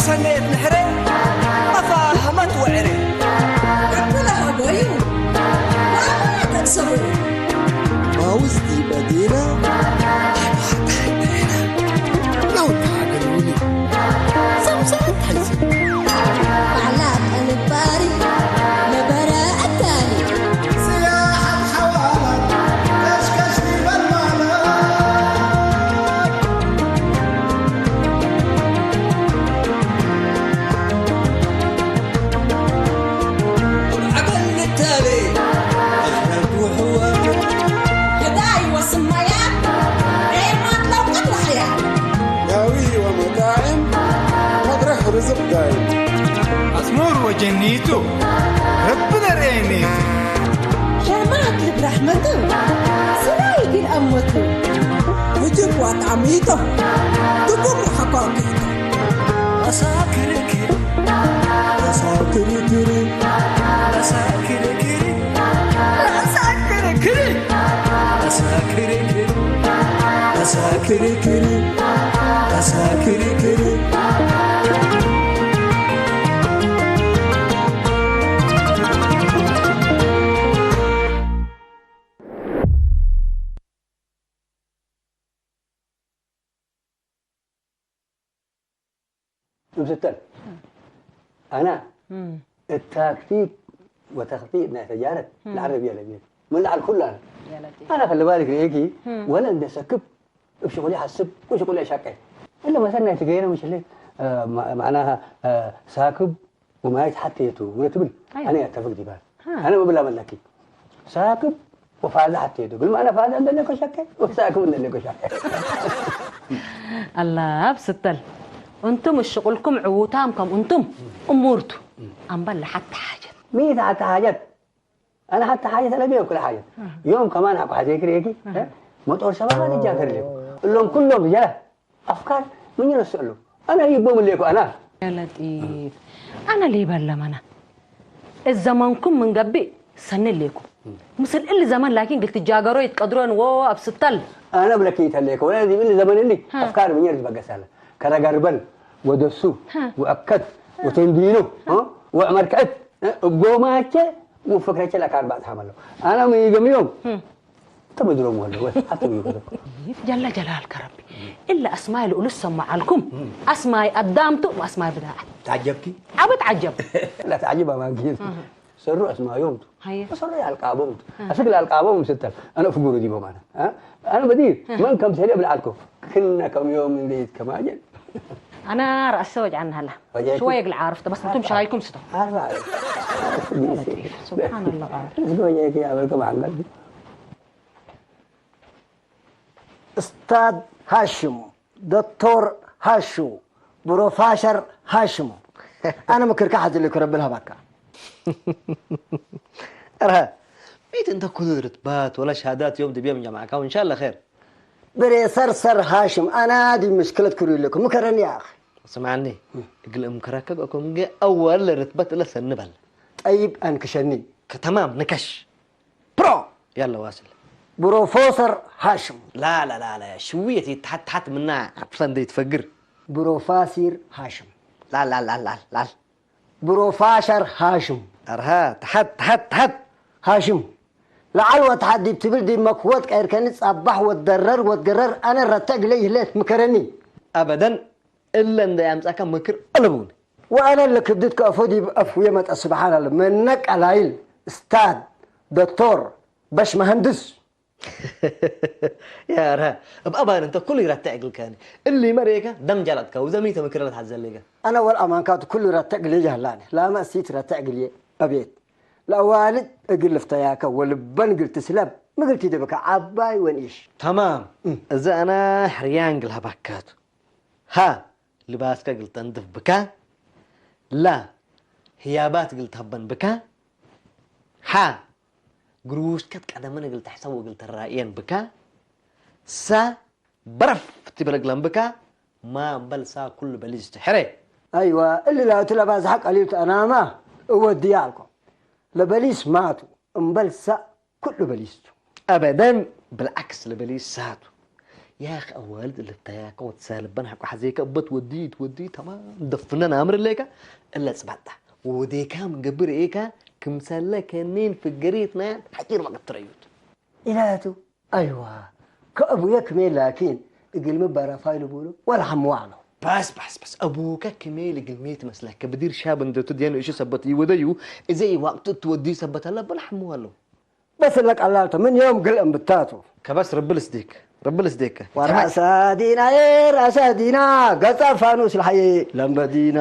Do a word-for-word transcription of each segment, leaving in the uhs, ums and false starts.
ተኔት ንሕረ መፋህመት ወዕረ። እብ ለሀበዩ ለአማነ ተቅሰቡ። ማውዝ ዲበ ዲነ ለውታገሉኒ። ዘምዘም ተሐይሰ። ባዕላ ቀልባሪ ለበረ አታኒ። ስያሐት ሐዋላት ከሽከሽ ዲበል ማላት። ዐበል ንታሌ አሕረብ ወሕዋት። ህዳይ ወስማያት ዔማት ለውቀት ለሐያት። ዳዊ ወመጣዕም መድረክ ርዝቅ ዳይም። አስሙር ወጀኒቱ ረቢ ለርኤኔቱ። ሸማት ልብ ረሕመቱ ስራይ ግን አመቱ። ውጅብ ወአጣሚቶ ድቡም ወሐቋቂቶ። አሳክርክር አሳክርክር አሳክርክር አሳክርክር አሳክርክር አሳክርክር። እምስተን አና እም። እት ታክቲክ ወተክጢጥ ናይ ተጃረት እም። ለዐረብየ ለቤት ምን ለዐል ኩሉ አነ። ያ ለጢፍ። አና ከሊ ባልክ ርኤኪ እም። ወለ እንዴ ሰክብ እብ ሽቁሊ ሐስብ ወሽቁሊ አሻቄ። እለ መሰል ናይ ትገየነ ምሽሌ፣ እ፣ ማ-፣ ማዕናሃ፣ እ፣ ሳክብ ወማየት ሐቴ ቱ ወትብል፣ አይዋ። አነ አተፍቅ ዲባል። ሃ። አነ ብላ መለኪ። ሳክብ ወፋዘ ሐቴ ቱ። ግል ማዕነ ፋዘ እንደኔ ኮሻኬ፣ ወሳክብ እንደኔ ኮሻኬ። አላ አብ ስተል። እንቱም እሽቁልኩም ዕዉታም ከም እንቱም እሙርቱ። አምበል ለሐተ ሓጀት። ሚ ተ ሐተ ሓጀት? አነ ሐተ ሓጀት አለቤ ወክለ ሓጀት። አሃ። ዮም ከማን ሐቆ ሐዜክር ኤኪ፣ አሃ። እ? መጦር ሸባብ አነ እጃከር ሌኩ። እሎም ኩሎም ጀ አፍካር ምን ይነስእ እሎም። አነ ይቦም ሌኩ አና። ያ ለጢፍ። አነ ሊበል ለመና። እዘመንኩም ምን ገብእ ሰኒ ሌኩ። ምስል እሊ ዘመን ላኪን ግል ትጃገሮ ይትቀድሮን ወአብ ስተል። አነ ብለኪ ይተሌከ ወለ ዲብ እሊ ዘመን እሊ ሀ። አፍካር ምኘር ትበገሳለ። ከረገርበን ወደሱ ሀ። ወአከት ወቴንዲኖ ሀ። ወዕመር ከዕት እብ ጎማቼ ወፍክረቼ ለአካር ባጽሓም አለው። አነ ምን ይገምዮም? ህም። ተመድሮም ወለ ወ ሐተ ይገደብ። ጀለ ጀላልከ ረቢ። እለ አስማይ ልኡሉ ሰማዕ አልኩም። ህም። አስማይ አዳምቱ ወአስማይ ብዳዓት። ተዐጀብኪ? ዐበ ተዐጀብ። ለተዐጅብ አማንኪ። ህም። ሰሩ አስማዮም ቱ። ሀየ። ወሰሩ አልቃቦም ቱ። እ። አስክ ለአልቃቦም ስተል። አነ ፍጉሩ ዲቦም አነ። እ? አነ በዲር እ። መን ከምሰል እብል ዐልኮ። ክነ ከም ዮም እንዴት ከማጀን። አነ ረአሰ ወጅዐኒ ሀላ። ወጅዐኪ? ሽወየ እግል ዓርፍ ተ፣ በስ እንቱም ሻይኩም ስቶ። አርባ። ሱብሓነላህ። እስከ ወጅዐኪ አበልከ መሐመድ። እስታድ ሃሽም፣ ዶክቶር ሃሹ፣ ፕሮፋሸር ሃሽም፣ አነ ምክርከ ሐዝልክ ረቢ ለሀባካ። አርሀ፣ ሚት እንተ ኩሉ ርትባት ወለ ሻሃዳት ዮም ድብየ ምን ጀማዕካ፣ ወእንሻለ ኸይር። ብሬ ሰርሰር ሃሽም፣ አና ዲብ ምሽክለት ክሩ ኢለኩ፣ ምከረኒ ያ አኺ። ስምዐኒ፣ እግል እምክረከ እኮ ምንጌ አወል ርትበት እለ ሰኒ በል። ጠይብ አንክሸኒ። ከተማም ንከሽ። ፕሮ! ያለ ዋስል። ፕሮፎሰር ሃሽም። ላ፣ ላ፣ ላ፣ ላ፣ ሽውየት ተሐት፣ ተሐት ምና ዐፍሰ እንዴ ትፈግር። ፕሮፋሲር ሃሽም። ላ፣ ላ፣ ላ፣ ላ፣ ላ። ፕሮፋሸር ሃሽም። አርሃ፣ ተሐት፣ ተሐት፣ ተሐት። ሃሽም። ለዐል ወተሐት ዲብ ትብል ዲብ መክወት ቀይርከኒ ጻባሕ ወትደረር ወትገረር አነ ረተ እግለይ ህሌት ምከረኒ። አበደን። እለ እንዴ አምጸአከ ምክር አለቡኒ። ወአነ ለክብድት ከአፎ ዲብ አፍዬ መጠ። ስብሓን አለ። መነ ቀላይል፣ እስታድ፣ ዶክቶር፣ በሽ መሀንድስ። ያ ረ፣ እብ አባን እንተ ኩሉ ይረተ እግልከኒ። እሊ መሬከ ደም ጀለጥከ፣ ወዘሚተ ምክር ለትሐዘሌከ። አነ ወል አማንካቱ ኩሉ ረተ እግልዬ ጀህላኒ። ላመ እሲት ረተ እግልዬ አቤት። ለአዋልድ እግል ልፍተያከ ወልበን እግል ትስለብ፣ ምግል ቲደብከ ዐባይ ወንኢሽ። ተማም። እም። እዘ አነ ሕርያን እግል ሀባካቱ። ሀ፣ ልባስከ እግል ተንድፍ ብከ። ላ፣ ህያባት እግል ተሀበን ብከ። ሐ፣ ግሩሽከት ቀደምን እግል ተሕሰብ ወእግል ተራእየን ብከ። ሰ፣ በረፍ ቲበ ለግለን ብከ። ማ እምበል ሳ ኩሉ በሊስ ቱ። ሕሬ። አይወ፣ እሊ ላቱ ለባዝሐ ቀሊል ቱ አናማ እወድየ አልኮ። ለበሊስ ማቱ እምበል ሳ ኩሉ በሊስ ቱ። አበደን፣ ብልዓክስ ለበሊስ ሳቱ። ያክ አዋልድ ልታያከ ወትሳልበን ሐቆ ሐዜከ እበ ትወድዩ ትወድዩ ተማም ደፍነን አምር ሌከ እለ ጽባጣ ወወዴካ ምን ገብእ ርኤካ ክምሰለ ከኒን ፍገሪት ናያን ሐቂር መቅት ትረዩት። ኢላቱ አይዋ ከአቡየ ክሜ ላኪን እግልሚ በረፋይ ልቡሉ ወለሐምዋ ነው። በስ በስ በስ አቡከ ክሜ ልግልሜ ትመስለከ ብዲር ሻብ እንደቱ ዲየን እሺ ሰበት ይወደዩ እዘ ወቅቱ ትወድዩ ሰበት አለ በለሐምዋ አለው። በስ ለቀላልተ ምን ዮም ግል እምብታቱ። ከበስ ርብል ስዴክ ርብል ስዴክ። ወራእሰ ዲናዬ ራእሰ ዲና ገጸ ፋኑስ ለሐዬ ለምበዲና።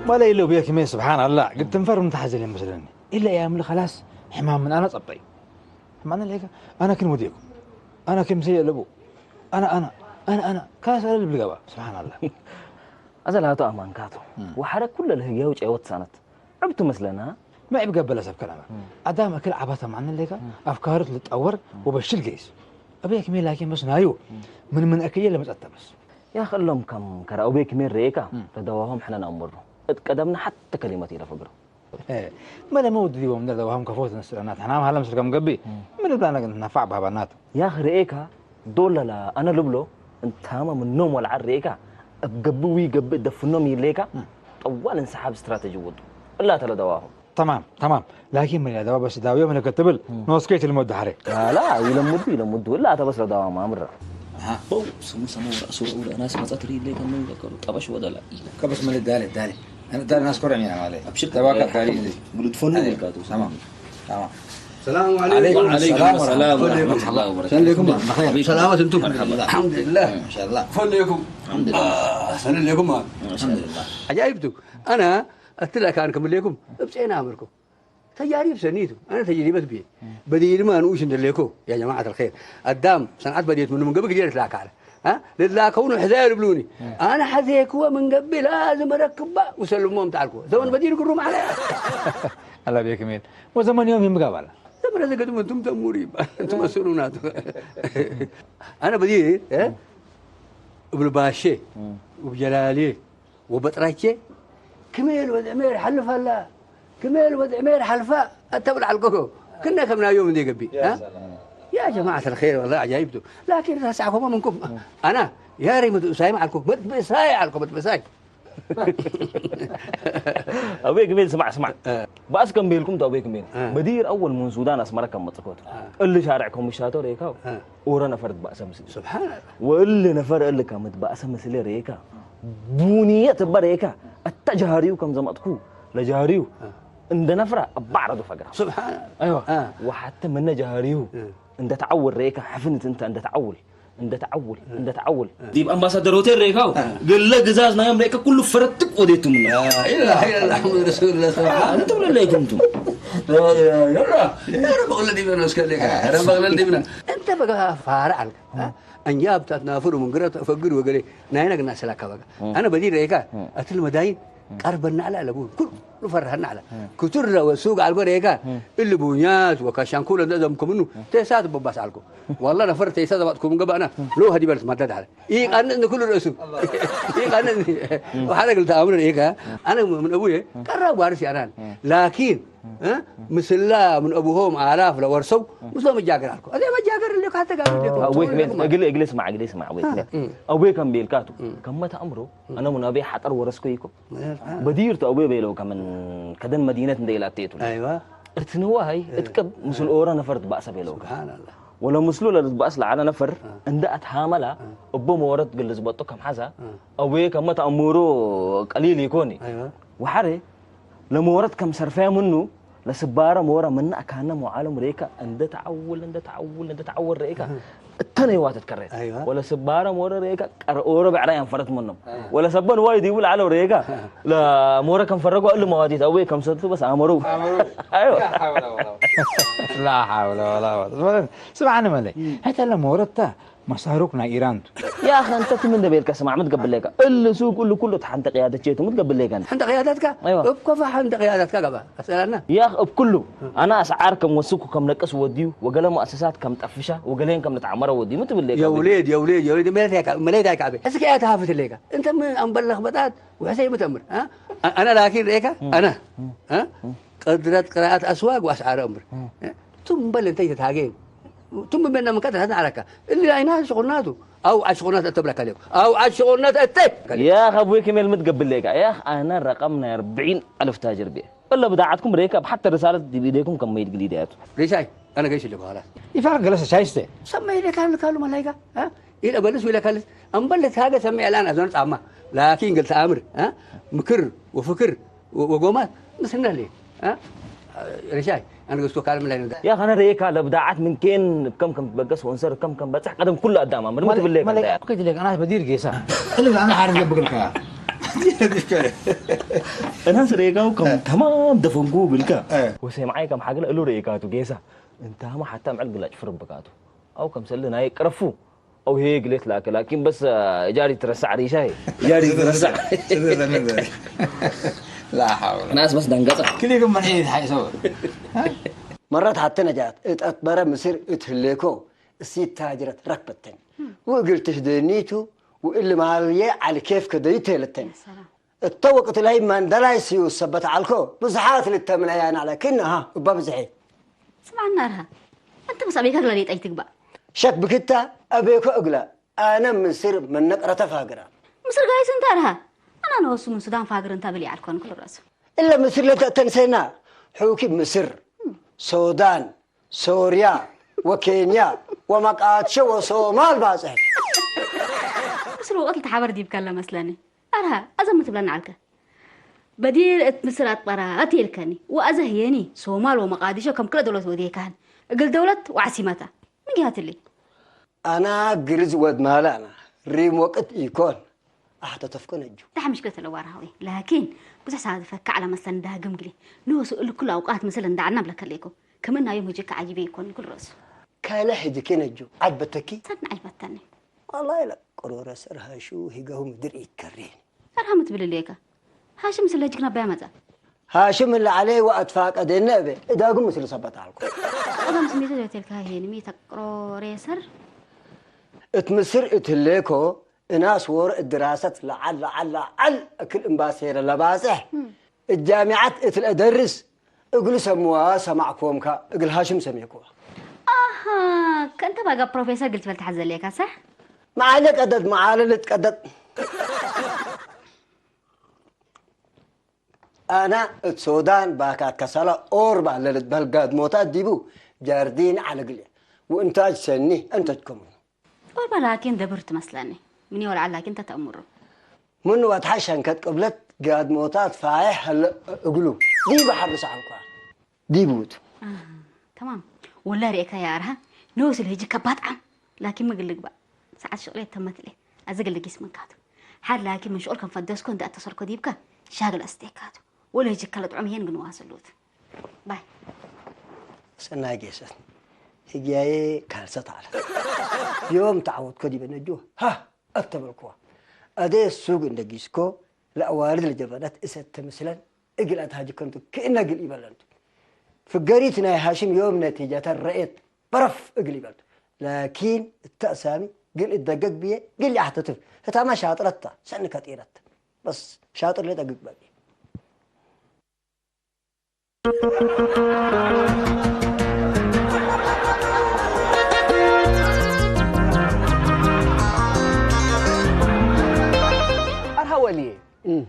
መለይ ሎ ቤክሜ ስብሓን አላህ ግድ ትንፈር ምን ተሐዘ ለመስለኒ። ኢለ ያምል ከላስ ሕማም ምን አነ ጸብጠዩ። ሕማም አነ ሌከ አነ ክን ወዴኩም አነ ክምሰ የለቡ አነ አነ አነ አነ ከላስ አለ ልብል ገባ። ስብሓን አላህ። አዘ ላቱ አማንካቱ እም። ወሐረ ኩለ ለህግያው ጨወት ሳነት ዕብቱ መስለና። መ ዕብ ገበለ ሰብ ከለመ እም። አዳም እክል ዐባተ ማዕነ ሌከ እም። አፍካሩት ልጠወር እም። ወበሽል ገይስ። አቤ ክሜ ላኪን በስ ናዩ እም። ምን ምን አክየ ለመጸተ በስ። ያክ እሎም ከም ከረ አቤ ክሜ ርኤካ እም። ለደዋሆም ሕነ ነአምሩ። እት ቀደምነ ሐተ ከሊመት ኢለፈግሮ። እ፣ መለመ ወድ ዲቦም እንደ ደዋሆም ከፎት ንስለናት ሕናም ሀለ ምስል ከም ገብእ እም። ምን እብላነ ግን ነፋዕ ባባናቱ። ያክ ርኤካ ዶል ለአነ ልብሎ እንታመ ምኖም ወለዐል ርኤካ እብ ገብእ ዊ ገብእ ደፍኖም ይሌካ እም። ጠዋል እንሰሓብ ስትራተጂ ወዱ እላ ተለ ደዋሆም። ተማም ተማም። ላኪን ምን ለደዋ በስ ዳውዮም ለከ ትብል እም። ኖስኬ ትልመዱ ሐሬ። ላላ ይለምዱ ይለምዱ እላ ተበስ ለደዋማ አምረ። አሃ፣ በው ስሙ ሰሙ ረእሱ ረኡ ለአናስ መጸት ሪ ይሌካ ምን ይዘከሩ ጠበሽ ወደላ ኢለ። ከበስ ምን ዳለ ዳለ። أنا ده الناس كلها يعني عليه. أبشر. تبارك الله. قلت فنو عليه. بركاته. تمام. تمام. السلام عليكم. وعليكم السلام السلام ورحمة ورحمة الله الله. وبركاته. السلام عليكم. بخير. سلامة أنتم؟ مرحبا. الحمد لله. ما شاء الله. فليكم. الحمد لله. آه، أحسن لكم. ما شاء الله. الحمد لله. عجائب تو. أنا أتلا كان كم لكم. ابسينا أمركم. ተጃሪብ ሰኒቱ፣ አነ ተጅሪበት ብዬ። በዲርመ አንኡሽ እንደሌኮ፣ ያ ጀማዐት አልኸይር። አዳም ሰንዐት በዴት ምኑ ምን ገብእ ግዴ ልትላካ ዐለ። አ? ልላከውኑ ሕዛየ ልብሉኒ። አነ ሐዜክወ ምን ገብእ ላዝም ረክባ ወሰልሞም ተዐልኮ። ዘመን በዲር ግሩም ዐለ። አላ ቤክሜል። ወዘመን ዮም ይምጋብ አለ። ዘመነ ዘገድም እንቱም ተእሙሪ ይባል። እንቱም መስኡሉናቱ። አነ በዲር፣ እ? እብል ባሼ፣ እብ ጀላሌ፣ ወበጥራቼ ክሜል ወድ ዕሜር ሐልፍ አላ፣ ክሜል ወድ ዕሜር ሐልፋ አተብል ዐልኮኮ። ክነ ከም ናዮም እንዴ ገብእ፣ ያ አ? ሰላም። ያ ጀማዐት አልኸይር፣ ወላሂ ዐጃይብ ቱ። ላኪን ረሳዕኮማ ምንኩም። አና ያሪ መትብእሳይም ዐልኮ፣ መትብእሳይ ዐልኮ፣ መትብእሳይ። አቡዬ ክሜል፣ ስማዕ፣ ስማዕ። አ። ባእስ ከም ቤልኩም ቱ አቡዬ ክሜል። አ። በዲር አወል ምን ሱዳን አስመረ ከም መጽኮት። አ። እሊ ሻርዕ ከም ውሻቶ ሬካው። አ። ኦረ ነፈር ትባእሰ ምስል። ሱብሓነላህ። ወእሊ ነፈር እሊ ከም ትባእሰ ምስል ሬካ። ቡንየት እበ ሬካ። አተ ጃህሪዩ ከም ዘመጥኩ ለጃህሪዩ። አ። እንደ ነፍራ እበ ዐረዱ ፈግራ። ሱብሓነላህ። አይዋ። አ። ወሐተ ምነ ጃህሪዩ እ። እንደ ተዐውል ሬካ። ሕፍንት እንተ እንደ ተዐውል። እንደ ተዐውል፣ እንደ ተዐውል። ዲብ አምባሳደር ሆቴል ሬካው፣ አ። ግለ ግዛዝ ናዮም ሬካ ኩሉ ፈረትቅ ወዴቱ ምኑ። ላ ኢላሀ ኢለላህ ሙሐመድ ረሱሉላህ ሰለላሁ ዐለይሂ ወሰለም። አንቱም ለለይኩም ቱ። ላ ኢላሀ ኢለላህ። ኧረ በቅለ ዲብነ እስከ ሌካ፣ ኧረ በቅለ ዲብነ። እንተ በቃ ፋረ አልክ፣ አ? አንጃ ብታት ናፍሩ ምን ግረት ፈግር ወገሌ ናይነ ግና ሰላካ በቃ። አነ በዲር ሬካ፣ አትል መዳይን ቀርበና አለ አለቡ። ኩሉ ፈርሀና አለ። ክትረ ወሱቅ አልጎ ሬካ፣ እሊ ቡኛት ወካሻንኩለ እንደ ዘምኩ ምኑ፣ ቴሳት በባስ አልኮ። ወላ ነፈር ቴሳ ዘባጥኩም ገባና፣ ሎ ሀዲ በልት ማዳድ አለ። ኢቃንጽኒ ኩሉ ርእሱ። ኢቃንጽኒ። ወሐረግ ልተአምር ኢካ። አነ ምን አቡዬ ቀራብ ዋርስ ያናል። ላኪን፣ እ? ምስላ ምን አቡሆም አላፍ ለወርሰው፣ ምስሎ መጃገር አልኮ። አዜ መጃገር እንደ ካተ ጋር እንደ አወይክ ቤት፣ እግል፣ እግል ስማዕ፣ እግል ስማዕ፣ አወይክ ቤት። አወይክ ከም ቤልካቱ፣ ከመ ተአምሮ፣ አነ ምን አቤ ሐጠር ወረስኮ ኢኮ። በዲር ቱ አቡዬ ቤለው ከምን ከደን መዲነት እንደ ኢላቴቱ። አይዋ። እርትንዋይ እትቅብ ምስል ኦረ ነፈር ትባእሰ ቤለው። ሱብሓነላህ። ወለምስሉ ለልትባእስ ለዐለ ነፈር እንደ አትሃመላ እቦ መወረት ግል ዝበጦ ከም ሐዛ አቡዬ ከመ ተአምሩ ቀሊል ኢኮኒ። አይዋ። ወሐሬ ለመወረት ከም ሰርፈየ ምኑ ለስባረ ሞረ ምነ አካነ መዓለም ሬካ እንደ ተዐውል፣ እንደ ተዐውል፣ እንደ ተዐውል ሬካ እተ ነይዋ ትትከሬት። አይዋ። ወለስባረ ሞረ ሬካ ቀር ኦሮ በዕራይ አንፈረት ምኖም። ወለሰበን ዋይ ዲቡ ለዐለው ሬካ ለሞረ ከም ፈረጎ እሊ መዋዲት አዌ ከም ሰቱ በስ አመሩ። አመሩ። አይዋ። ላ ሐውለ ወላ ቁወተ። ስምዓኒ መለይ። ሐታ ለሞረታ መሳሩክ ናይ ኢራን ቱ። ያኽ እንተ ቲ ምን እንዴ ቤልከ ስማዕ፣ ምን ትገብእ ሌከ? እሊ ሱቅ እሊ ኩሉ እት ሐንተ ቅያደት ቼቱ ምን ትገብእ ሌከ እንተ? ሐንተ ቅያደትከ? አይዋ። እብ ከፋ ሐንተ ቅያደትከ ገብአ። አሰላና። ያኽ እብ ኩሉ፣ አና አስዓር ከም ወስኩ ከም ነቅስ ወድዩ፣ ወገሌ መአሰሳት ከም ጠፍሻ፣ ወገሌን ከም ልትዓመረ ወድዩ፣ ምን ትብል ሌከ? የውሌድ፣ የውሌድ፣ የውሌድ፣ መሌት ያካ-፣ መሌት ያካቤ። እስከ ያተሃፍት ሌከ። እንተ ምን አምበል ለክበጣት ወሕሰይ ምን ተምር፣ አ? አነ ላኪን ርኤከ፣ አነ፣ አ? ቅድረት ቅራአት አስዋግ ወአስዓር አምር። ቱም በል እንተ ይትትሃጌን። ቱም በና ምን ቀጥረህ ተዓረካ። እሊ አይና ሽቁናቱ። አው አሽቁናት እተ ብለካ ሌኩ። አው አሽቁናት እተ። ያኽ አቡይ ክሜል ምትገብእ ሌካ። ያኽ አነ ረቀም ናይ አርብዒን አልፍ ታጅር ብየ። እለ ብዳዓትኩም ሬከ እብ ሐተ ርሳለት ዲብ ኢዴኩም ከም መይድ ግሊድ ያቱ። ሪሻይ፣ አነ ገይሽ ልኩ ኸላስ። ይፋቅ ገለሰ ሻይስተ። ሰመይ ሌካ ልካሉ መላይካ። አ? ኢለ በልስ ወኢለ ከልስ። አምበል ልትሃገ ሰመይ አልአን አዞን ጻማ። ላኪን ግል ተአምር። አ? ምክር ወፍክር ወ-፣ ወጎማት ምስልነ ህሌ፣ አ? ርሻይ፣ አንገስቶ ካልም ላይ ነው። ያኽ አነ ርኤካ ለብዳዓት ምን ኬን እብ ከም ከም ትበገስ ወንሰር ከም ከም በጽሕ ቀደም ኩሉ አዳም አምር ምን ትብል ሌከ መለ-፣ እንተ ያት? አኩ ትሌክ አናስ በዲር ጌሳ። እሊ አነ ሐርስ ገብእ እግልከ። አናስ ርኤካው ከም ተማም ደፈንኩ እግልከ። እ። ወሴምዓይ ከም ሐግለ እሉ ርኤካቱ ጌሳ። እንታመ ሐታ ምዕል ግላጭ ፍርብካቱ። አው ከምሰል ናይ ቅረፉ። አው ሄ ግሌት ላከ፣ ላኪን በስ ጃሪ ትረሳዕ ሪሻይ። ጃሪ ትረሳዕ። ላ ሐውለ። ናስ በስ ደንገጸ። ክሊኩም ምን ዒድ ሐይሰው። መረት ሐቴ ነጃት እት አትበረ ምስር እት ህሌኮ እሲት ታጅረት ረክበተን። ወእግል ትህደኒቱ ወእሊ ማልዬ ዐሊ ኬፍ ከደዩ ቴለተን። ሰላም። እተ ወቅት ለህይ መንደላይ ስዩ ሰበት ዐልኮ፣ ብዝሓት ልተምነያን ዐለ፣ ክእነ ሀ እበ ብዝሒ። ስምዐና አርሃ፣ እንተ መሳቤከ እግለ ሌጠ ኢትግባእ። ሸክ ብክታ አቤኮ እግለ፣ አነ ምስር ምን ነቅረተ ፋግራ። ምስር ጋይስ እንተ አርሃ፣ አነ ነወሱ ምን ሱዳን ፋግር እንተ ብል ይዐልኮን ክሉ ረአሱ። እለ ምስር ለተአተንሴና፣ ሑኪ ምስር፣ ሶዳን፣ ሶርያ ወኬንያ ወመቃድሾ ወሶማል ባጽሕ። ምስል ወቅት ልትሓበር ዲብከ ለመስለኒ። አርሃ፣ አዘ ምን ትብለኒ ዐልከ? በዲር እት ምስል አትበረ አቴልከኒ ወአዘ ህዬኒ ሶማል ወመቃድሾ ከም ክለ ደውለት ወዴካህን። እግል ደውለት ወዐሲመተ ምን ጊሀት እሊ? አና ግርዝ ወድ ማለ አና ሪም ወቅት ኢኮን። አሕተተፍከ ነጁ። ደሐ ምሽክለት ለዋርሃዌ። ላኪን፣ ብዙሕ ሳድፈከ ዐለ መስለን ዳግም ግሌ። ንወሱ እሊ ኩሉ አውቃት ምስል እንዳ ዐልነ እብለከ ሌኮ። ክምናዩ ህጅከ ዐጂበ ኢኮን ክል ረአሱ። ከለ ህጅኪ ነጁ። ዐጅበተኪ? ሰኒ ዐጅበተኒ። ወላሂ ለቅሩረ ሰር ሃሹ ሂገሁ ምድር ኢትከሬን። አርሃ ምን ትብል ሌከ? ሃሽም ምስል ህጅክ ነባይ አመጸ። ሃሽም እለ ዐለ ወአትፋቀደነ እበ። እዳግም ምስል ሰበት ዐልኩ። አዳም ስሜቱ ዘይቴልከ ሄንሚ ተቅሮሬ ሰር። እት ምስር እት ህሌኮ እናስ ዎሮ እት ድራሰት ለዐል ለዐል ለዐል እክል እምባሴረ ለባጽሕ እም። እት ጃሚዐት እት ለአደርስ እግሉ ሰምዋ ሰማዕኮምካ እግል ሃሽም ሰሜክዋ። አሃ፣ ከእንተ ባጋ ፕሮፌሰር እግል ትበል ተሐዘሌካ ሰሕ? መዓለ ቀደድ መዓለ ልትቀደድ። አነ እት ሶዳን ባካት ከሰለ ኦርባ ለልትበህል ጋድሞታት ዲቡ ጃርዲን ዐለ እግልየ ወእንታጅ ሰኒ አንተጅኩ ምኑ። ኦርባ ላኪን ደብር ትመስለኒ። ምንዬ ወለዐል ላኪን ተተአምሩ። ምኑ ወድሐ ሸንከት ቅብለት ጋድሞታት ፋይሕ ሀለ እግሉ ዲብ ሐርስ ዐልኳ። ዲብ ውቱ። አሃ፣ ተማም። ወላሂ ርኤካ ያ አርሃ፣ ኖስ ለህጂ ከባድ ዓም። ላኪን ምግል ልግባእ። ሰዓት ሽቅሌት ተመትሌ። አዜ ግል ጊስ ምንካቱ። ሐር ላኪን ምን ሽቁል ከም ፈደስኮ እንዴ አተሰርኮ ዲብከ፣ ሻግል አስቴካቱ። ወለህጂ ከለ ጥዑም ይሄን ግን ዋስሉት። ባይ። ሰናይ ጌሰት። ህግያዬ ካልሰት ዐለት። ዮም ተዐወትኮ ዲበ ነጁ፣ ሃ! አተበልክዋ። አዜ ሱግ እንዴ ጊስኮ፣ ለአዋልድ ለጀበነት እሰት ምስለን እግል አትሃጅከንቱ ክእነ እግል ኢበለንቱ። ፍገሪት ናይ ሃሽም ዮም ነቲጀተ ረኤት በረፍ እግል ኢበልቱ። ላኪን እተ አሳሚ ግል እደገግ ብዬ ግል ይአሕተትፍ። ህታማ ሻጥረት ተ፣ ሰኒ ከጢረት። በስ ሻጥር ሌጠ ግግበ ብዬ። አርሃ ወልዬ፣ እም።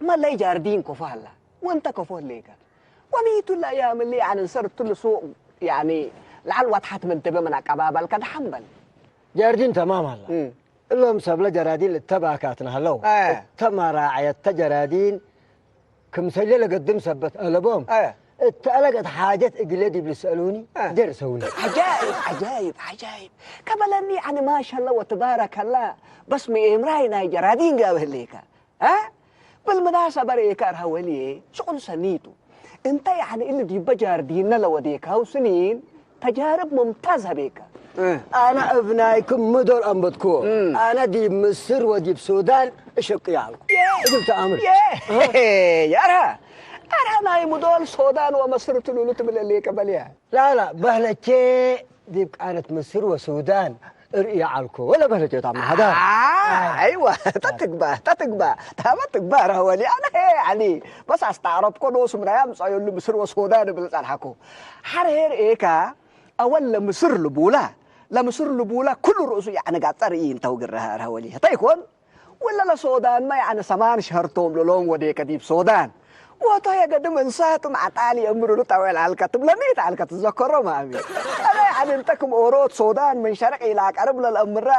መለይ ጃርዲን ኮፎ ሀላ፣ ወእንተ ኮፎ ህሌከ። ወሚቱ ለአያም እሊ፣ ያኒ፣ እንሰር እቱ ለሱቅ፣ ያኒ፣ ለዐል ወትሐት ምን ትቤ ምን አቀባበልከ ደሐን በል። ጃርዲን ተማም ሀላ። እም። እሎም ሰብለ ጀራዲን ልተባካትነ ሀለው። አየ። እተ መራዐየተ ጀራዲን ክምሰልዬ ለገድም ሰበት አለቦም። አየ። እተ አለገት ሓጀት እግሌ ዲብ ልሰአሉኒ አየ። ደርሰውኒ። ዐጃይብ፣ ዐጃይብ፣ ዐጃይብ። ከበለኒ ያኒ ማሻላ ወትባረከላ። በስ ምኤምራይ ናይ ጀራዲን ጋብህ ህሌከ። አ? ብልምናሰበ ርኤከ አርሃ ወልዬ ሽቁል ሰኒ ቱ። እንተ ያኒ እሊ ዲበ ጃርዲነ ለወዴካሁ ስኒን ተጃርብ ሙምታዝ ሀቤከ። እ። አነ እብ ናይኩም ምዶል አንበትክዎ። እም። አነ ዲብ ምስር ወዲብ ሱዳን እሸቅዮ ዐልኩ። የ-፣ እግል ተአምር። የ-፣ እ? የአርሀ፣ አርሀ ናይ ምዶል ሱዳን ወመስር ትሉሉ ትብል እሌከ በልያ። ላላ፣ በህለቼ ዲብ ቃነት ምስር ወሱዳን እርእየ ዐልኮ ወለ በህለቼ ታመ ሐዳር። አ፣ አይ። አይወ፣ ተትግባ፣ ተትግባ፣ ታመ ትግባ ረህ ወሊ። አነ ሄ፣ ያኒ፣ በስ አስተዕረብኮ ኖሱ ምናይ አምጸዮሉ ምስር ወሱዳን እብል ጸንሐኮ። ሐር ሄር ኤካ፣ አወል ለምስር ልቡላ፣ ለምስር ልቡላ ኩሉ ርእሱ ያኒ ጋጸር ኢንተው ግረህ ረህ ወሊ። ህተ ይኮን? ወለ ለሶዳንመ ያኒ ሰማን ሸህር ቶም ለሎም ወዴከ ዲብ ሶዳን። ወቶ የገድም እንሳትም ዐጣል ይእምር እሉ ጠዌል ዐልከ፣ ትብለኒ ተዐልከ ትዘከሮ ማሚ። አነ ያኒ እንተ ክም ኦሮት ሶዳን ምን ሸርቅ ኢላቀርብ ለልአምራ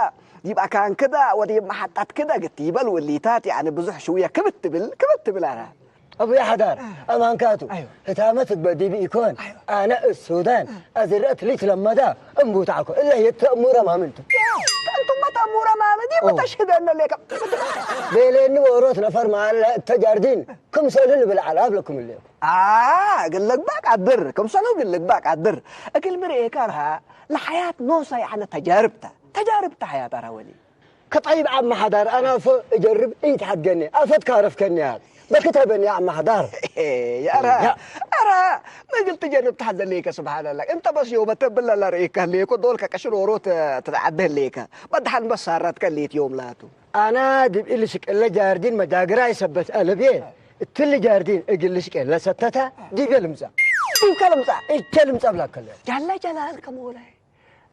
ዲብ አካን ክዳ ወዲብ መሐጠት ክዳ ግቲበል ወሊታት ያኒ ብዙሕ ሽውየ ክብት ትብል፣ ክብት ትብል አነ። አቡየ ሐዳር፣ አማንካቱ፣ አይወ። ህታመ ትግበእ ዲብ ኢኮን፣ አይወ። አነ እት ሱዳን፣ አዝረአት ሊትለመዳ እምቡት ዐልኮ፣ እለ የተእሙረ ማምንቱ። እንቱመ ተእሙረ ማምዲ አዎ። መተሽህደነ ሌከ። ቤሌኒ ወሮት ነፈር መዓለ እተ ጃርዲን፣ ክምሰሉ ልብል ዐለ አብለኩም እሌኩ። አ፣ እግል ልግባእ ቃድር፣ ክምሰሉ እግል ልግባእ ቃድር። እግል ምርኤ ከርሃ፣ ለሐያት ኖሰ ያዕነ ተጃርብተ፣ ተጃርብተ ሐያት አረ ወሊ። ከጠይብ ዐመ ሐዳር አናፎ እጀርብ ኢትሐድገኒ፣ አፈት ካረፍከኒ ያል። በክተበኒ ዐመ ሐዳር። የአረ፣ ያ። አረ፣ ምግል ትጀርብ ተሐዘሌከ ስብሓንላ። እንተ በስ ዮመተ ብለ ለርእከ ህሌኮ ዶል ከቀሽር ኦሮት ትትዐደ ህሌከ። በድሐን በስ ሳረትከ ሌት ዮም ላቱ። አና ዲብ እሊ ሽቅለ ጃርዲን መጃግራይ ሰበት አለብዬ፣ እትሊ ጃርዲን እግል ሽቅለ ሰተተ ዲብከ ልምጻእ። ዲብከ ልምጻእ? እቼ ልምጻእ ብላከለ። ጃለ ጀላል ከሞላይ።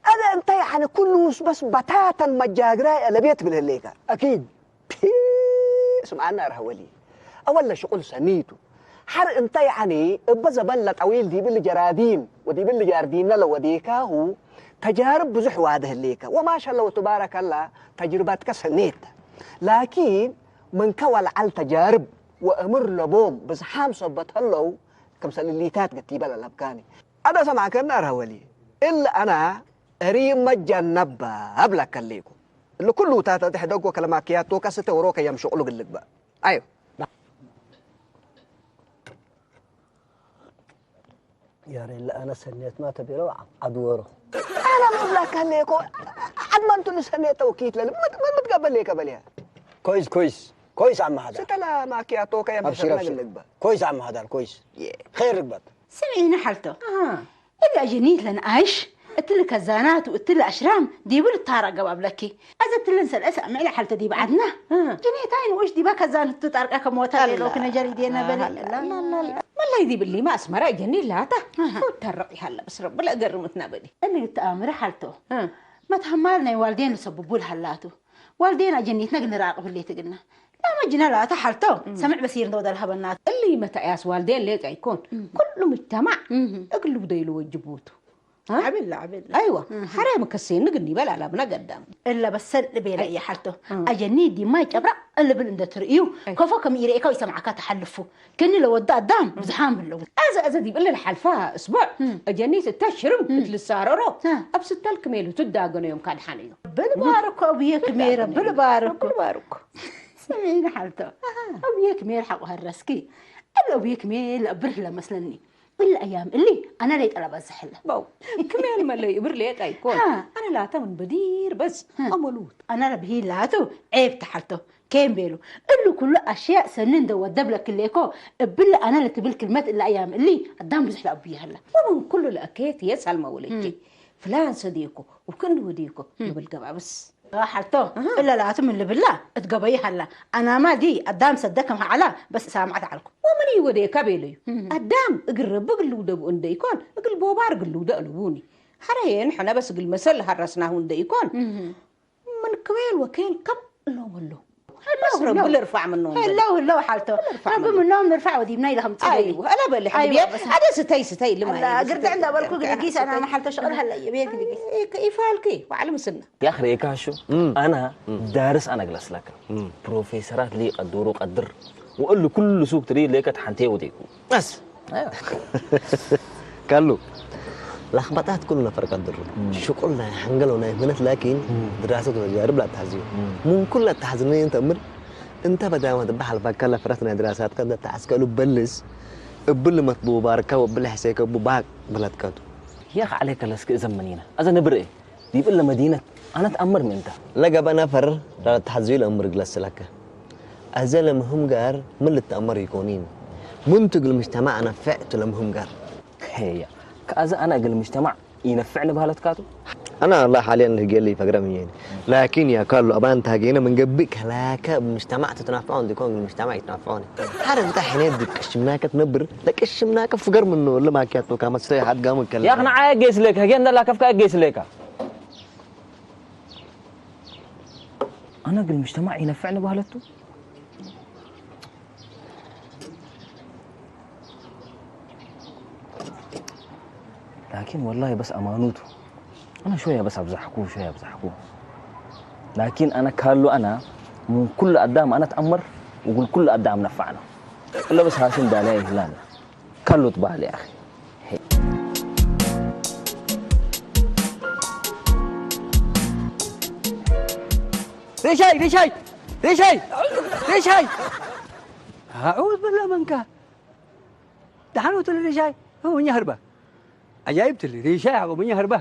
አነ እንተ ያዕኒ ኩሉስ በስ በታተን መጃግራይ አለቤት ብል ህሌከ። አኪድ። ፒ፣ ስምዐና አርሀ ወሊ። አወለ ሽቁል ሰኒቱ። ሐር እንተ ያዕኒ እበ ዘበን ለጠዊል ዲብል ጀራዲን ወዲብል ጃርዲነ ለወዴካሁ ተጃርብ ብዙሕ ዋደ ህሌከ። ወማሸአለ ወትባረከላ ተጅርበትከ ሰኔት ተ። ላኪን ምንከ ወለዐል ተጃርብ ወእምር ለቦም ብዝሓም ሰበት ህለው ክምሰል እሊታት ገቲበ ለለብካኒ። አደ ሰምዐከኒ አርሀ ወሊ፣ እሊ አነ እሪመ ጀነብ እብለከ ህሌኮ። እሊ ኩሉ ታተ ድሕደጎ ከለማክያት ቶከ ስተ ወሮከ የም ሽቅሉ እግል ልግበእ። አዮ። ያሬ ለአነ ሰኔት ማ ተቤለው ዐድ ወሮ። አነ ምን እብለከ ህሌኮ፣ ዐድ መንቱ ልሰኔት ተውኪት ለልብ ምት-፣ ምትገበሌከ በልያ። ኮይስ፣ ኮይስ፣ ኮይስ አመ ሐዳር። ስተ ለማክያት ቶከ የም አብሽር፣ ሽቅለ አብሽር። እግል ልግበእ። ኮይስ አመ ሐዳር፣ ኮይስ። የ። ኸይር ርግበት። ስምዒኒ ሐልቶ። አሃ። እብ አጀኒት ለነአይሽ፣ እትሊ ከዛናት ወእትሊ አሽራም ዲቡ ልታረቅ ገብአብ ለኪ። አዘ እትለን ሰልአሰ አምዕል ሐልተ ዲብ ዐድነ። እ። ጀኒታይ ንኡሽ ዲበ ከዛን ህቱ ጣርቀ ከሞተ አላ። ሌለው ክነ ጀሪዴነ በሊ። አላ፣ አላ፣ አላ፣ አላ። መላይ ዲብ እሊመ አስመረ ጀኒት ላተ። አሃ። ወተረቅ ይሀለ በስ ረቢ ለእገርምትና በሊ። እሊ ልትአምረ ሐልቶ። እ። መትሀማል ናይ ዋልዴን ልሰብቡ ለሀላቱ። ዋልዴን አጀኒትነ እግል ንራቅብ ህሌት እግልነ። ላመ ጅነ ላተ ሐልቶ፣ እም። ሰምዕ በሲር እንደ ወደ ለሀበናት። እሊ መተአያስ ዋልዴን ሌቀ ኢኮን፣ እም። ኩሉ ሙጅተማዕ እም። እግል ልውደዩ ለወጅቡቱ። አ? ዐቢለ፣ ዐቢለ። አይወ፣ እም። ሐሬ ምከሴን እግል ኒበል አላብነ ገዳም። እለ በሰል ልቤለ አይ። እየ ሐልቶ። እም። አጀኒት ዲብ ማይ ጨብረቅ ልብል እንደ ትርእዩ፣ አይ። ከፎ ከም ኢረኤካ ወኢሰምዐካ ተሐልፉ። ክኒ ለወደ አዳም እም። ብዝሓም ህለው። አዘ፣ አዘ ዲብ እሊ ለሐልፈ እስቡዕ፣ እም። አጀኒት እተ ሽርም እም። እት ልሳረሮ፣ አ። እብ ስተል ክሜሉ ትዳገኖ ዮም ካድሓነዮ። ብልባርኮ አቡዬ ክሜረ፣ ብልባርኮ። ብልባርኮ። ስምዒኒ ሐልቶ። አሃ። አቡዬ ክሜር ሐቆ ሀረስኪ። እብ አቡዬ ክሜር ለአብርህ ለመስለኒ። እሊ አያም እሊ አነ ለይጠለበ ዘሕለ። በው። ክሜር መለይ እብር ሌቀ ኢኮን። አ። አነ ላተ ምን በዲር በስ አ። አመሉት። አነ ለብሂል ላቱ ዔብ ተሐልቶ። ኬን ቤሉ። እሉ ኩሉ አሽያእ ሰኒ እንደ ወደብ ለክሌኮ፣ እብሊ አነ ለትብል ክልመት እለ አያም እሊ አዳም ብዙሕ ለአቡዬ ሀለ። ወምን ኩሉ ለአኬት የሳልመ ወለቼ፣ እም። ፍላን ሰዴኮ ወክእኒ ወዴኮ እም። ልብል ገብአ በስ። ሐልቶ፣ እህ። እለ ላቱ ምን ልብላ እት ገበይ ሀላ። አናማ ዲ አዳም ሰደ ከም ሀዐላ በስ ሳምዐት ዐልኩ። ወምን ኢወዴከ ቤለዩ። እም። አዳም እግል ረቢ እግል ልውደቡ እንደ ኢኮን፣ እግል ቦባር እግል ልውደ አለቡኒ። ሐረ ሄን ሕነ በስ እግል መሰል ለሀረስናሁ እንደ ኢኮን፣ እም። ምን ክቤል ወኬል ከም እሎም ህለው። ህለው፣ በስ ረቢ ህለው። ልርፋዕ ምኖም ህለው፣ ህለው ሐልቶ። ልርፋዕ ረቢ ምኖም። ምኖም ንርፋዕ ወዲብና ኢለሀምጽእ። አይወ፣ አላ በሊ ሐቢቢ። በስ። አደ ስተይ፣ ስተይ፣ ልማ አላ፣ ይበስ። ግርድዕ እንደ በልኩ ግድጊስ፣ አና መሐልቶ ሸቅል ሀለ፣ የቤት ግድጊስ። ኢክ-፣ ኢፋልኪ፣ ወዐለ ምስና። ያኽ ርኤካሾ፣ እም። አና እም። ዳርስ አነ እግል አስለከ። እም። ፕሮፌሰራት ሊቀድሩ ቀድር። ወእሉ ኩሉ ሱቅ ትርኢት ሌከ ተሐንቴ ወዴኩ። አስ። አያ። ካሉ። ለክበጣት ኩሉ ነፈር ቀድሩ። እም። ሽቁል ናይ ሐንገል ወናይ ምነት ላኪን እም። ድራሰት ወተጃርብ ለአተሐዝዩ። እም። ምን ኩሉ ለአተሐዝነ እንተ እምር፣ እንተ በዳመ ትበሐል ፈከለ ፍረት ናይ ድራሳትከ እንተ ተሐስከ እሉ በልስ፣ እብሊ መትቡባርከ ወእብሊ ሕሴከ እቡ ባቅ ብለትከቱ። ያኽ ዐሌከ ለስክ እዘ መኒነ። አዘ ነብር እየ። ዲብ እለ መዲነት አነ ተአምር ምን ተ? ለገብአ ነፈር ለለተሐዝዩ ለእምር እግል አስእለከ። አዜ ለምህም ጋር ምን ልትአመር ኢኮኒን? ምንቱ እግል ምጅተማዕ ነፍዕ ቱ ለምህም ጋር? ሄየ፣ ከአዜ አነ እግል ምጅተማዕ ኢነፍዕ ንብሀለትካቱ? አነ ወላሂ ሐልየን ህጌ ለኢፈግረ ምዬኒ። ላኪን ያ ካሉ አባን ታጌነ ምን ገብእ ከላከ እብ ምጅተማዕ ትትናፈዖ እንዲኮን እግል ምጅተማዕ ኢትናፈዖኒ። ሐረ እንተ ሕኔት ዲብ ቅሽምናከ ትነብር፣ ለቅሽምናከ ፍገር ምኑ እሊ ማክያት ቶካ መስለይ ሐድ ጋሙ ከለ። ያክ ነዓየ ጌስ ሌከ፣ ህጌ እንደ ላከፍካ ጌስ ሌከ። አነ እግል ምጅተማዕ ኢነፍዕ ንብሀለቱ? ላኪን ወላሂ በስ አማኑቱ፣ አነ ሾየ በስ አብዛሕኩ፣ ሾየ አብዛሕኩ። ላኪን አነ ካሉ አነ ምን ኩሉ አዳም አነ ተአመር ወእግል ኩሉ አዳም ነፈዕ ነው። እለ በስ ሐሽም ዳልያ ይህላነ። ከሉት በህል ያኺ። ሪሻይ፣ ሪሻይ፣ ሪሻይ፣ ሪሻይ! አዑዝ ብላ መንካ። ደሓን ወትል ሪሻይ? እው፣ እኛ ህርባ። አጃይብ ትል ሪሻይ ሐቆ፣ እኛ ህርባ።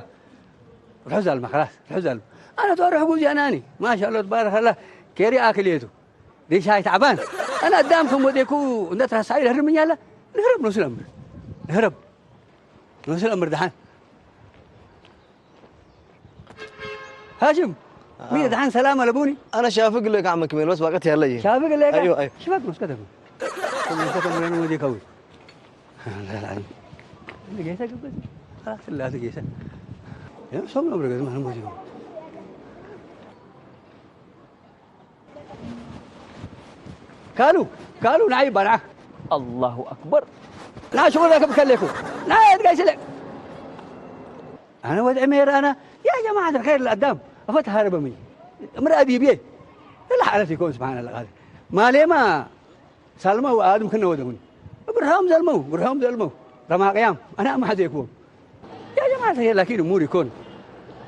ርሑ ዛልመ፣ ከላስ፣ ርሑ ዛልመ። አነ ቶ ርሕጉ ዚያናኒ። ማሻአላህ፣ ተባረከላህ። ኬሪ አክሌቱ። ሪሻይ ተዕባን። አነ አዳም ከም ወዴኩ እንደ ተረሳዒ ለህርም እኛለ። ንህረብ ኖሱ ለምር። ንህረብ ኖሱ ለምር ደሓን። ሃሽም፣ አዎ። ሚ ደሓን ሰላም አለቡኒ? አነ ሻፍግ ለካ ዓመ ክሜል በስ ወቅት ያለ ይሄ። ሻፍግ ለካ? አይዋ፣ አይዋ። ሽፈግ ኖስ ከተም። ኖስ ከተም ብለን ወዴ ከዊ። ጌሰ ገበዝ። አራት ላት ጌሰ። ያ ሶም ነው ብረገዝ ማለት ነው። ካሉ፣ ካሉ፣ ናይ በራ። አላሁ አክበር። ናይ ሽቁል ረክብ ከሌኩ። ናይ እድጋይ ስለ። አነ ወድ ዕሜር አነ፣ ያ ጀማዐት አልኸይር ለአዳም፣ አፈት ሀረበ ምኝ። እምር አቢብዬ። እላ ሐለት ይኮን ስብሓን አላህ ቃል። ማሌማ ሳልመው አድም ክነ ወደሁኒ። ግርሖም ዘልመው፣ ግርሖም ዘልመው። ረማቅያም፣ አነ አማ ሐዜክዎም። ያ ጀማዐት ኸይር ላኪን እሙር ኢኮን።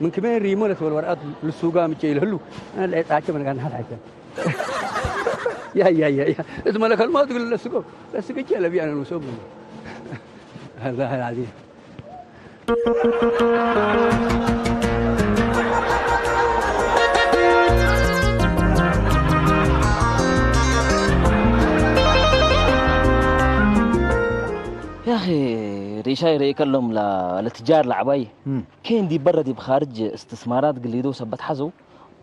ምን ክሜን ሪሞ ለትበል ወርቀት ልሱጋ ምቼ ኢልህሉ፣ አነ ለኤጻቸ መለጋን ሀል ሐይፈ። ያ፣ ያ፣ ያ፣ ያ። እት መለከል መውት ግን ለስጎ፣ ለስግቼ ለቢያነ ንሶብ። አላህ አልዓዚም። ያኺ ሪሻይ ርኤከሎም ለ-፣ ለትጃር ለዐባይ እም። ኬን ዲብ በረ ዲብ ካርጅ እስትስማራት ግሊዶ ሰበት ሐዘው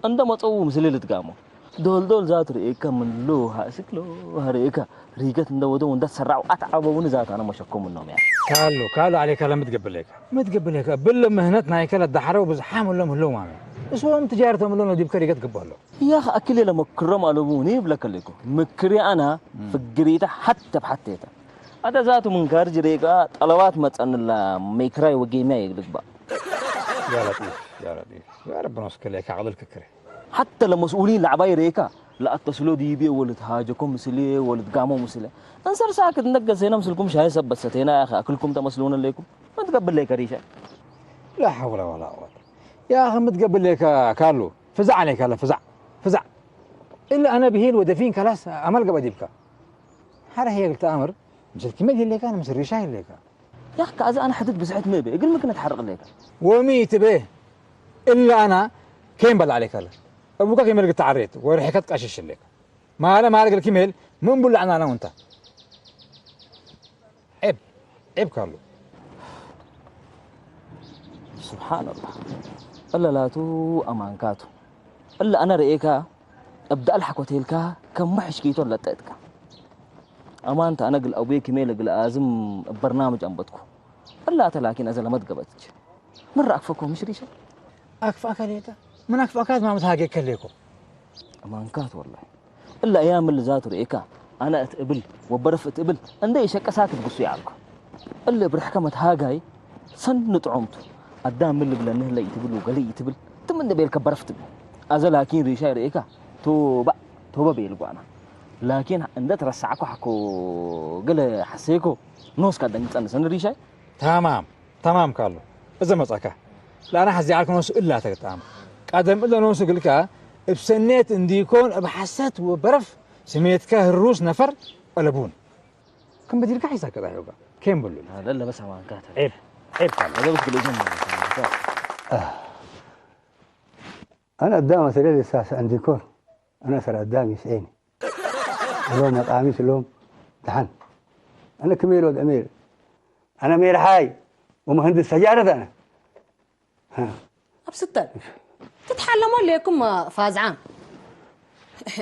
እንደ መጸው ምስል ልትጋመው። ዶል ዶል ዛቱ ርኤከ ምን ሎሀ እስክ ሎሀ ርኤከ ሪገት እንደ ወደው እንደ ተሰራው አትዓበውን ዛት አነ መሸኮ ምኖም ያ። ካሉ፣ ካሉ ዐሌከ ለምትገብሌከ። ምትገብሌከ እብል ምህነት ናይከ ለዳሐረው ብዝሓም እሎም ህለው ማመ። እስዎም ትጃርቶም እሎም ዲብከ ሪገት ግበ ህለው። ያኽ አክል ለመክሮም አለቡኒ እብለከ ሌኩ። ምክሪ አነ እም። ፍግሪተ ሐቴ ብሐቴተ። አተ ዛቱ ምን ካርጅ ሬቃ ጠለባት መጸንላ ሜክራይ ወጌምያ ይግልግባ። ያ ለጢፍ፣ ያ ለጢፍ። ያ ረቢ ኖስከ ሌከ አቅልል ክክሬ። ሐተ ለመስኡሊን ለዐባይ ሬካ ለአተስሎ ዲቤ ወልትሃጀኮ ምስሌ ወልትጋሞ ምስለ። እንሰር ሳክት እንደገሴነ ምስልኩም ሻይ ሰበት ሰቴና ያኸ አክልኩም ተመስሉነ ሌኩም። ምን ትገብር ሌከ ሪሻ? ላ ሐውለ ወላ ቁወተ። ያኸ ምትገብር ሌከ ካሉ። ፍዛዕ ዐሌከ ለፍዛዕ። ፍዛዕ። እለ አነ ብሂል ወደፊን ከላስ አመል ገብአ ዲብከ። ሐረ ህዬ እግል ተአምር ምስል ክሜ ህሌከ፣ ምስል ሪሻ ህሌከ። ያክ አዜ አነ ሕድት ብዝሕት ሚ እቤ እግል ምክነ ተሐርቅ ሌከ። ወሚ ትቤ እለ አነ ኬን በልዐ ሌከ ለ። እቡከ ክሜ ልግል ተዐሬት ወርሕከት ቀሽሽ ህሌከ። ማለ ማለ እግል ክሜል ምን ቡላዕና ነው እንተ። ዔብ፣ ዔብ ካሉ። ስብሓንላህ። እለ ላቱ አማንካቱ። እለ አነ ርኤካ እብ ደአል ሐኮቴልካ ከመ ሕሽኪቶ ለጠእትካ። አማንተ አነ እግል አቡዬ ክሜ ለእግል አዝም እብ በርናምጅ አንበትኩ። እላተ ላኪን አዘ ለመትገበትች። ምን ረአክፈኮ ምሽ ሪሸ? አክፍአከ ሌጠ? ምን አክፍአካት ማምት ሃጌከ ሌኮ? አማንካት ወላሂ። እለ አያም እሊ ዛቱ ርኤካ፣ አነ እት እብል ወበርፍ እት እብል እንዴ ኢሸቄ ሳክት ግሱ ይዐልኮ። እሊ እብ ርሕከ መትሃጋይ ሰኒ ጥዑም ቱ። አዳም ምን ልብለኒ ህለ ኢትብል ወገሌ ኢትብል፣ ትም እንዴ ቤልከ በርፍ ትብል። አዘ ላኪን ሪሻይ ርኤካ፣ ቶባእ፣ ቶበ ቤልኩ አነ። ላኪን እንዴ ትረሳዕኮ ሐኮ ገሌ ሐሴኮ፣ ኖስከ አደንግጸኒ ሰኒ ሪሻይ። ተማም። ተማም ካሉ፣ እዘ መጽአከ። ለአነ ሐዜ ዐልከ ኖሱ እላ ተግጣም። ቀደም እለ ኖሱ እግልከ እብ ሰኔት እንዲኮን እብ ሐሰት ወበረፍ ስሜትከ ህሩስ ነፈር አለቡን። ክም በዲርካ ሒሳከ ዳሕዮጋ ኬን ብሉል። ለለ በስ አማንካተ። ዔብ፣ ዔብ ካሉ። ለገብት ግለ ጀመረ። አነ አዳም አሰሌ ልሳስ ዐንዲኮን፣ አነ አሰር አዳም ይስዔኒ። እሎም መቃሚት እሎም ደሐን። አነ ክሜል ወድ አሜር። አነ ሜርሓይ ወመሀንድስ ሰጃረት አነ። አብ ስተል ትትሐለሞ ሌኩም ፋዝዓም።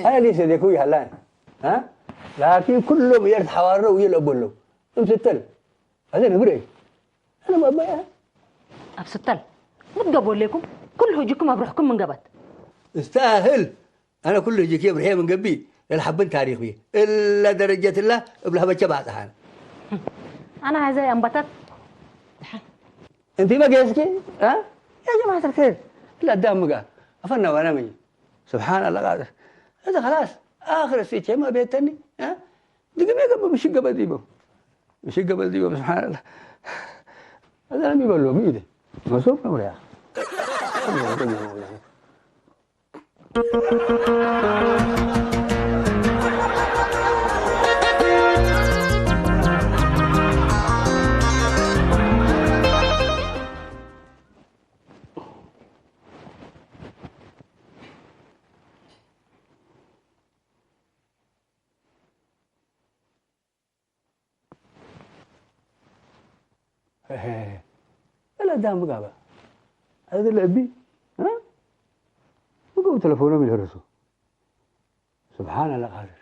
አነ ሊሰ ሌኩ ይሀላን። አ? ላኪን ኩሎም እየር ተሐዋረው እየ ለአቦለው። እም ስተል። አዜ ነብሬ። አነ ማባያ። አብ ስተል። ምትገቦ ሌኩም ኩሉ ህጅኩም አብ ሩሕኩም ምን ገበት። እስተአህል። አነ ኩሉ ህጅክ ብርሄ ምን ገብእ ለልሐብን ታሪክ ብዬ እለ ደረጀትላ እብ ለሀበቸ ባጽሓነ። አነ ሀዘ አንበታት። እንቲ መ ጌስኪ? አ? ያ ጀማዐት አልከይር። ለአዳም ምጋ አፈና ዋና መኝ። ስብሓን አላህ ቃድር። እዘ ከላስ አክር እሲቼ መ ቤተኒ? አ? ድግሜ ገበ ምሽግ ገበ ዲቦ። ምሽግ ገበ ዲቦ። ስብሓን አላህ። እዘ ለሚበሎ ሚ ኢደ? መሶብ ነው ያ። እለ አዳም ምጋበ። አዜ ለእቢ፣ አ? ምገቡ ተለፎኖም ኢልሀረሱ። ስብሓን አላህ ቃድር።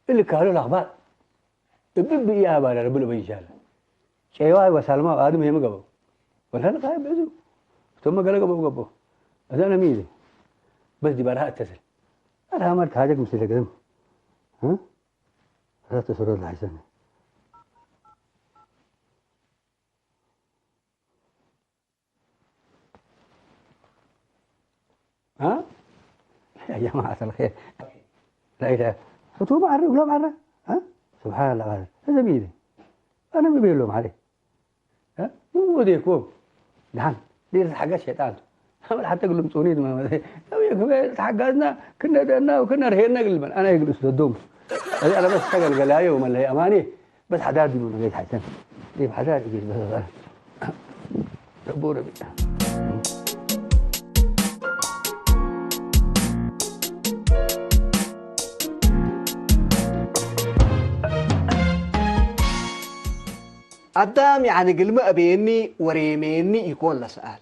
እሊ ካሉ ለአክባር እብ እብ ኢአባለ ረቢ ለበይሻለ። ጨዋይ ወሳልማ አድም ሄመ ገበው። ወልሀ ለቃይ ብዕዱ። እቶም መገለ ገበው ገበው። አዜ አነ ሚ ኢሊ? በስ ዲብ አርሃ አተስል። አርሃ ማል ተሃጀክ ምስል ለገደም። እ? አርሃ ተሰሎ ለሐይሰነ። አ? ያ ጀማዐት አልኸይር። ላኢላሀ። ህቱመ ዐረ፣ እግሎም ዐረ። አ? ስብሓንላህ ቃድር። እዘ ሚ ኢሊ? አነ ሚ ቤሎም ዐለ? አ? ምን ወዴኮም? ደሐን። ዲር ተሐጋዝ ሸይጣን ቱ። አመል ሐተ እግልም ጾኒት ማ-፣ ተሐጋዝና፣ ክነ ደአና ወክነ ርሄነ እግል በል። አነ እግል እስተዶም። አዜ አነ በስ ተገልገላዮ ወመለሀይ አማኔ። በስ ሐዳር ዲቡ ነገይት ሐሰን። ዲብ ሐዳር እግል በስ ረቡ ረቢ። አዳም፣ ያኒ፣ እግልሚ አቤኒ ወሬሜኒ ኢኮን ለሰአል።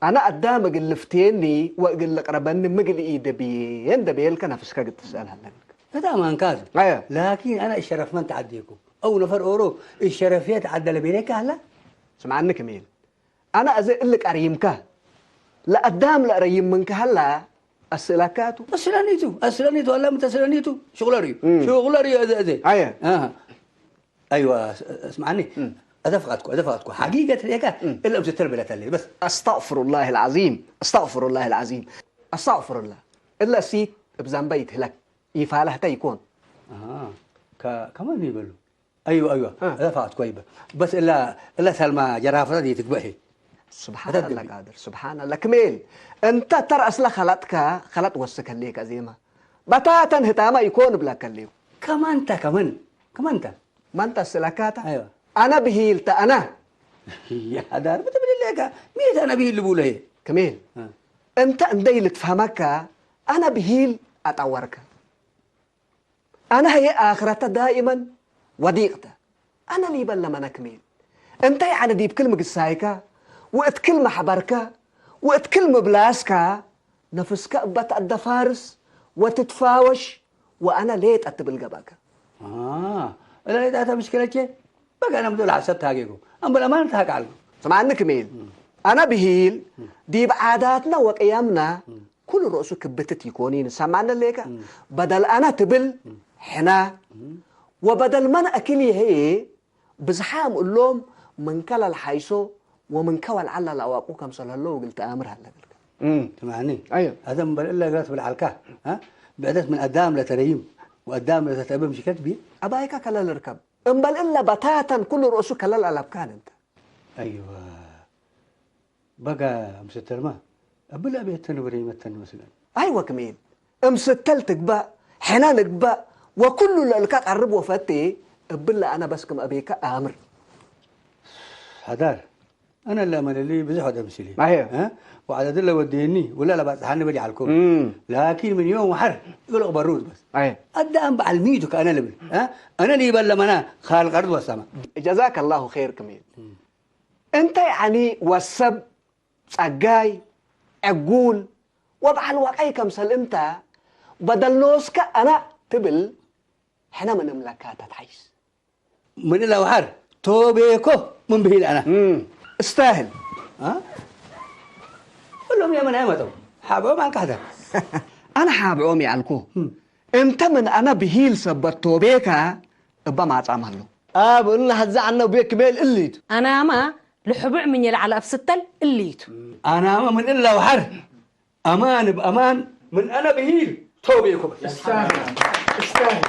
አነ አዳም እግል ልፍቴኒ ወእግል ልቅረበኒ ምግል ኢደብዬ እንደ ቤልከ ነፍስከ እግል ትስአል ሀለ እግልከ። እት አማንካቱ። አየ። ላኪን አነ እሸረፍ መን ተዐዴኩ? አው ነፈር ኦሮ እሸረፍየ ተዐደ ለቤሌከ ሀለ? ስምዐኒ ክሜል፣ አነ አዜ እሊ ቀሪምከ ለአዳም ለአረይም ምንከ ሀላ አስእለካቱ። አስለኒቱ፣ አስለኒቱ፣ አላ ምን ተስለኒቱ? ሽቁለ ርዩ። እም። ሽቁለ ርዩ አዜ፣ አዜ። አየ። አሃ። አይዋ፣ ስ-፣ እስማዕኒ፣ እም። አዘፍቀትኩ፣ አዘፍቀትኩ። ሐቂቀት ሌከ እም። እለ እምስተል ብለተሌ፣ በስ። አስተግፍሩላህ አልዓዚም፣ አስተግፍሩላህ አልዓዚም፣ አስተግፍሩላህ። እለ እሲት እብ ዘንበ ይትህለክ፣ ኢፋለህተ ይኮን። አሃ፣ ከ-፣ ከማን ይበሉ? አይዋ፣ አይዋ፣ አ። አዘፍቀትኩ አይበ። በስ እለ፣ እለ ሰልማ ጀራፈተ ይትግበእ። ስብሓን አላ ቃድር፣ ስብሓን አላ ክሜል። እንተ ተር አስለ ከለጥከ፣ ከለጥ ወስከ ሌከ ዜማ። በታተን ህታመ ኢኮን እብለከ ሌኩ። ከማንተ፣ ከመን? ከማንተ? ማንተ አስእለካተ? አይዋ። አነ ብሂል ተ አነ። ያ ዳር ብትብል ሌከ፣ ሚ ተ አነ ብሂል ልቡለ ህዬ? ክሜል። አ። እንተ እንደ ኢልትፈሀመከ፣ አነ ብሂል አጠወርከ። አነ ህዬ አክረተ ዳኢመን ወዲቅ ተ። አነ ሊበለ መነ ክሜል። እንተ ያዕኒ ዲብ ክል ምግሳይከ ወእት ክል መሕበርከ ወእት ክል ምብላስከ ነፍስከ እበ ተአደፋርስ ወትትፋወሽ ወአነ ሌጠ ትብል ገብአከ። አ፣ እለ ሌጠ ተ ምሽክለቼ በገ አነ ምዶል ሐሰብ ተሃጌኩ። አምበል አማን ተሃቅ ዐልኩ። ስምዐኒ ክሜል፣ እም። አነ ብሂል እም። ዲብ ዓዳትነ ወቅየምነ እም። ኩሉ ርእሱ ክብትት ኢኮኒን ሰማነ ሌከ። እም። በደል አነ ትብል እም። ሕነ እም። ወበደል መን አክል ይህዬ ብዝሓም እሎም ምንከ ለልሓይሶ ወምንከ ወልዓል ለአዋቁ ከምሰል ህለው እግል ተአምር ሀለ እግልከ። እም፣ ትማኒ። አዮ። አዘ እምበል እለ እግለ ትብል ዐልካ፣ አ? ብዕደት ምን አዳም ለተረይም ወአዳም ለተትአበ ምሽከት ቢ? አባይከ ከለ ልርከብ። እምበል እለ በታተን ኩሉ ርእሱ ከለ ለአለብካን እንተ። አይዋ። በጋ ምስተልማ እብለ አቤተን ወሬመተን መስለን። አይወ ክሜል፣ እምስተል ትግበእ፣ ሕነ ንግበእ፣ ወኩሉ ለእልከ ቀርብ ወፈቴ፣ እብለ አነ በስ ክም አቤከ አምር። ሐዳር፣ አነ ለመለሊ ብዞሕ ወደ ምስሊ። አየ። እ? ወዐደድ ለወዴኒ ወለ ለባጽሓኒ በሊ ዐልኮ። እም። ላኪን ምን ዮም ወሐር እግል ቅበሩት በስ። አየ። አዳም በዐል ሚቱ ከአነ ልብል። እ? አነ ሊበል ለመና ካልቅ አርድ ወሰማ። ጀዛከ ላሁ ኸይር ክሜል። እም። እንተ ያኒ ወሰብ ጸጋይ፣ ዕጉል ወበዐል ወቀይ ከምሰል እንተ በደል ኖስከ አነ ትብል፣ ሕነ ምን እምለካ ተትሐይስ። ምን እለ ወሐር ቶቤኮ ምን ብሂል አነ። እም፣ እስታህል። አ? ኩሎም የመን አይመጠው። ሓብኦም አልካህተ። አነ ሓብኦም ያልኮ። እም። እንተ ምን አነ ብሂል ሰበት ቶቤከ እበ ማጻም ሀሎ። አብ እነ ሐዘ ዐነ ቤክ ሜል እሊቱ። አናመ ለሕቡዕ ምኝ ለዐለ አብስተል እሊቱ። አናመ ምን እለ ወሐር አማን እብ አማን ምን አነ ብሂል ቶቤኮ። እስታህል፣ እስታህል።